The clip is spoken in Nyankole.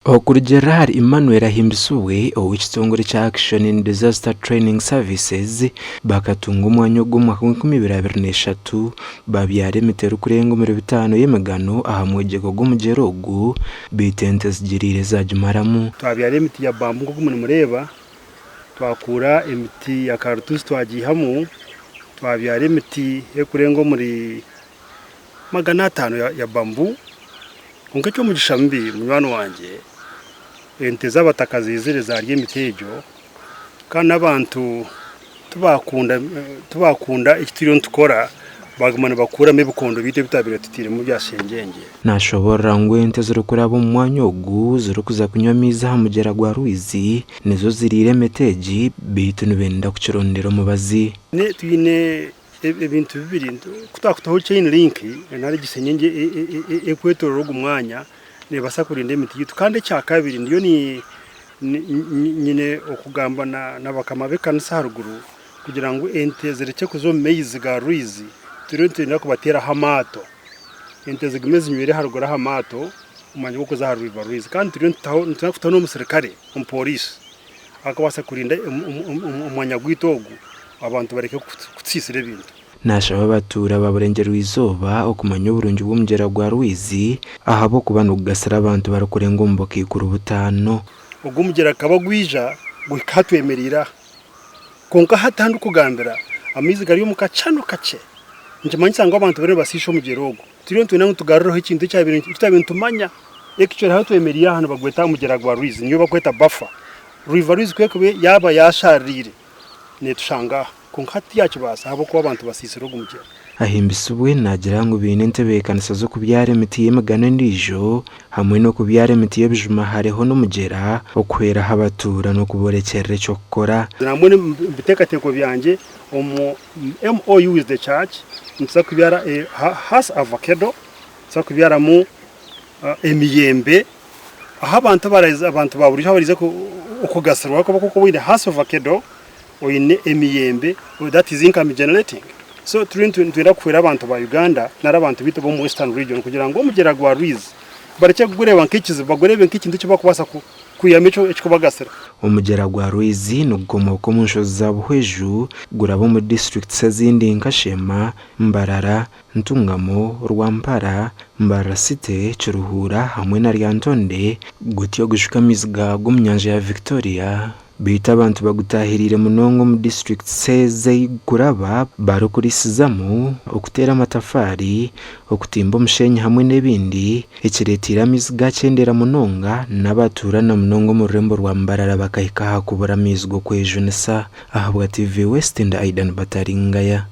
Okurugiirira ahari Emmanuel Ahimbisibwe ow'ekitongore kya Action in Disaster Training Services, bakatunga omwanya ogu omu mwaka gw'enkumi ibiri 23 babyara emiti erikurenga omuri bitaano y'emigano aha mwegyeko gw'omugyera ogu beitu ente zigiriire zagimaramu. Twabyara emiti ya bambu nk'oku murimureeba, twakuura emiti ya karutuusi twagiihamu, twabyara emiti erikurenga omuri 500 ya bambu. Kwonka eky'omugisha mubi munywani wangye, ente z'abataka ziizire zaarya emiti egyo, kandi n'abantu tibakunda tibakunda eki turiyo nitukora, baaguma nibakuuramu ebikondo byaitu ebi twabaire tutairemu bya shengyengye. Nashoboorora ngu ente ezirikuraba omu mwanya ogu zirikuza kunywa amaizi aha mugyera gwa Rwizi nizo ziriire emiti egi beitu nibenda kukirondera omubazi. Twine Ebintu bibiri, ku twakutaho chain link nari egi senyenge erikwetoorora ogu mwanya neebaasa kurinda emiti yaitu. Kandi ekyakabiri ndiyo nyine okugamba na bakama b'ekanisa aharuguru kugira ngu ente zirekye kuza omu maizi ga rwizi, turiyo nitwenda kubateeraho amaato, ente zigume zinywere aharuguru aha maato omu mwanya gw'okuza aha river rwizi. Kandi turiyo nitwenda kutaho n'omusirikare, omupooriisi akabaasa kurinda omwanya gwaitu ogu. Abantu bareke kutusiisira ebintu. Naashaba abatuura ba Burengyerwa-izooba okumanya oburungi bw'omugyera gwa Rwizi ahabw'okuba nigugasira abantu barikurenga omu bukaikuru butaano. Ogwo omugyera gukaba gwija guhika aha twemereire aha. Kwonka hati ahu ndikugambira amaizi gari omu kacano kakye. Nikimanyisa ngu abantu bariyo nibasiisha omugyera ogwo. Turiyo nitwenda ngu tugarureho ekintu ekyabaire eki twabaire nitumanya. Actually ahu twemereire aha nibagweta omugyera gwa Rwizi niyo barikweta buffer. River Rwizi ku erikuba yaaba yashaririire. neetushanga aha. Kwonka hati tiyakibaasa ahabw'okuba abantu basiisire ogu mugyera. Ahimbisibwe naagira ngu baine entebeekanisa z'okubyara emiti y'emigano endiijo hamwe n'okubyara emiti y'ebijuma hariho n'omugyera okuhweraho abatuura n'okuborekyerera eky'okukora. Nambwenu omu biteekateeko byangye omu MOU with the church nituza kubyara Hass avocado, nituza kubyaramu emiyembe, ahu abantu abantu ba buriijo ahu baraije okugasirwa ahakuba ku orikuba oine Hass avocado, oine emiyembe that is income generating. So turiyo nitwenda kuhwera abantu ba Uganda nari abantu baitu ab'omu Western region kugira ngu omugyera gwa Rwizi barekye kugureeba nk'ekizibu bagureebe nk'ekintu eki barikubaasa kwihamu ekirikubagasira. Omugyera gwa Rwizi nigukomooka omu nshozi za Buhweju guraba omu disiturikiti ezindi nka Sheema, Mbarara, Ntungamo, Rwampara, Mbarara City, Kiruhura hamwe na Lyantonde, gutyo gushuka amaizi gaagwo omu nyanja ya Victoria. Beitu abantu bagutaahiriire munonga omu disiturikiti ezi ei gurikuraba barikurisizamu, okuteera amatafaari, okutimba omushenyi hamwe n'ebindi, ekireeteire amaizi gaakyendera munonga n'abatuura na munonga omu rurembo rwa Mbarara bakahika aha kubura amaizi g'okwejunisa. Ahabwa TV West ndi Aidan Bataringaya.